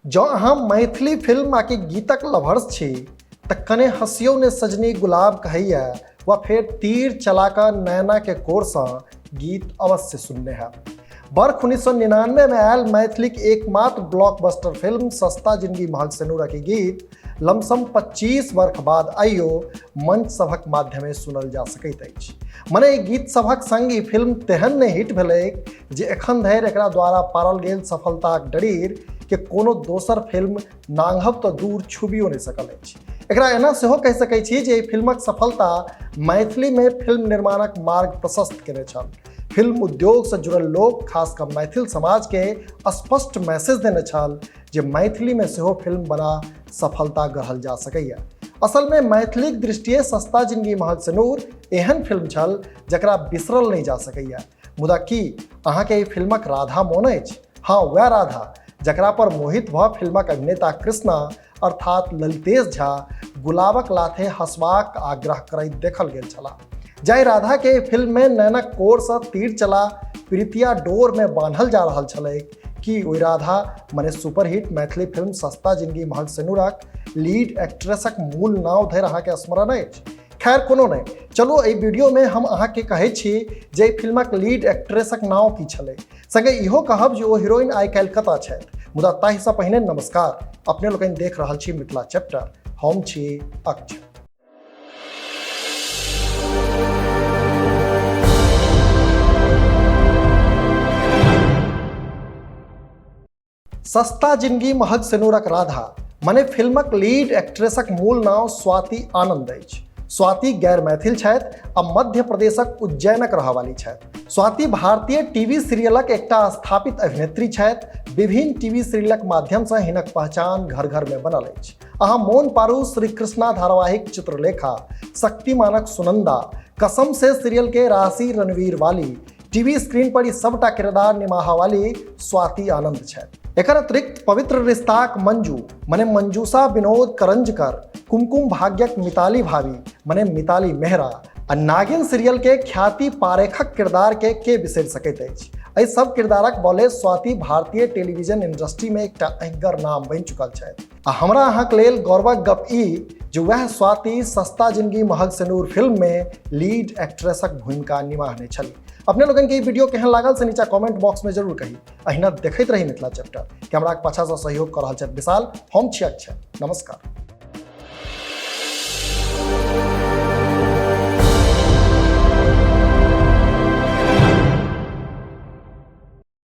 जँ अहाँ मैथिली फिल्म आ कि गीतक लवर्स छी तऽ कने हँसियौ ने सजनी गुलाब कहैया वा फेर तीर चला कऽ नैना के कोरसँ गीत अवश्य सुनने हैब। बर्ख 1999 में आयल मैथिलीक एकमात्र ब्लॉकबस्टर फिल्म सस्ता जिंदगी महग सेनुरा के गीत लमसम 25 वर्ष बाद आइयो मंच सभक माध्यमे सुनल जा सकैत अछि। मने ई गीत सभक संग ई फिल्म तेहन ने हिट भेलैक जे एखन धरि एकरा द्वारा पारल गेल सफलताक डरीर के कोनो दोसर फिल्म नांघब तऽ दूर छुबियो नहि सकल अछि। एकरा एना सेहो कहि सकैत छी जे एहि फिल्मक सफलता मैथिलीमे फिल्म निर्माणक मार्ग प्रशस्त केने छल। फिल्म उद्योगसँ जुड़ल लोक खास कऽ मैथिल समाजके स्पष्ट मैसेज देने छल जे मैथिलीमे सेहो फिल्म बना सफलता गढ़ल जा सकैए। असलमे मैथिलीक दृष्टिए सस्ता जिंदगी महग सिनूर एहन फिल्म छल जकरा बिसरल नहि जा सकैए। मुदा की अहाँके एहि फिल्मक राधा मोन अछि? हाँ, वएह राधा जकरा पर मोहित भऽ फिल्मक अभिनेता कृष्णा अर्थात ललितेश झा गुलाबक लाथे हंसबाक आग्रह करैत देखल गेल छलाह। जाहि राधा के एहि फिल्म में नैनक कोर सँ तीर चला प्रीतिया डोर में बान्हल जा रहल छलैक, कि ओहि राधा मने सुपरहिट मैथिली फिल्म सस्ता जिंदगी महग सिनूरक लीड एक्ट्रेसक मूल नाव धरि अहाँके स्मरण अछि? खैर कोनो नहि, चलू एहि वीडियो में हम अहाँके कहै छी जे एहि फिल्मक लीड एक्ट्रेसक नाव की छलै, संगे इहो कहब जे ओ हीरोइन आइ काल्हि कतऽ छथि। मुदा ताहिसँ पहिने नमस्कार, अपने लोकनि देख रहल छी मिथिला चैप्टर, हम छी अक्ष। सस्ता जिंदगी महग सिनूरक राधा मने फिल्मक लीड एक्ट्रेसक मूल नाम स्वाति आनंद अछि। स्वाति गैर मैथिल छथि आ मध्य प्रदेशक उज्जैनक रहवाली छथि। स्वाति भारतीय टीवी सीरियलक एकटा स्थापित अभिनेत्री छथि। विभिन्न टीवी सीरियलक माध्यमसँ हिनक पहचान घर घर में बनल अछि। अहाँ मोन पारू श्री कृष्णा धारावाहिक चित्रलेखा, शक्तिमानक सुनंदा, कसम से सीरियल के राशि रणवीर वाली, टीवी स्क्रीन पर ई सबटा किरदार निमाहा वाली स्वाति आनंद छथि। एकर अतिरिक्त पवित्र रिश्ताक मंजू मने मंजूषा विनोद करंजकर, कुमकुम भाग्यक मिताली भाभी मने मिताली मेहरा आ नागिन सीरियल के ख्याति पारेखक किरदार के बिसरि सकैत अछि। एहि सब किरदारक बले स्वाति भारतीय टेलीविजन इंडस्ट्री में एकटा अहिगर नाम बनि चुकल छथि। आ हमरा अहाँके लेल गौरवक गप ई जे वएह स्वाति सस्ता जिंदगी महग सिनूर फिल्म में लीड एक्ट्रेसक भूमिका निमाहने छली। अपने लोगन के ई वीडियो केहन लागल से नीचा कमेंट बॉक्स में जरूर कही। अहिना देखैत रही मिथिला चैप्टर। कैमराक पाछासँ सहयोग कऽ रहल छथि विशाल, हम छी अक्षय। नमस्कार।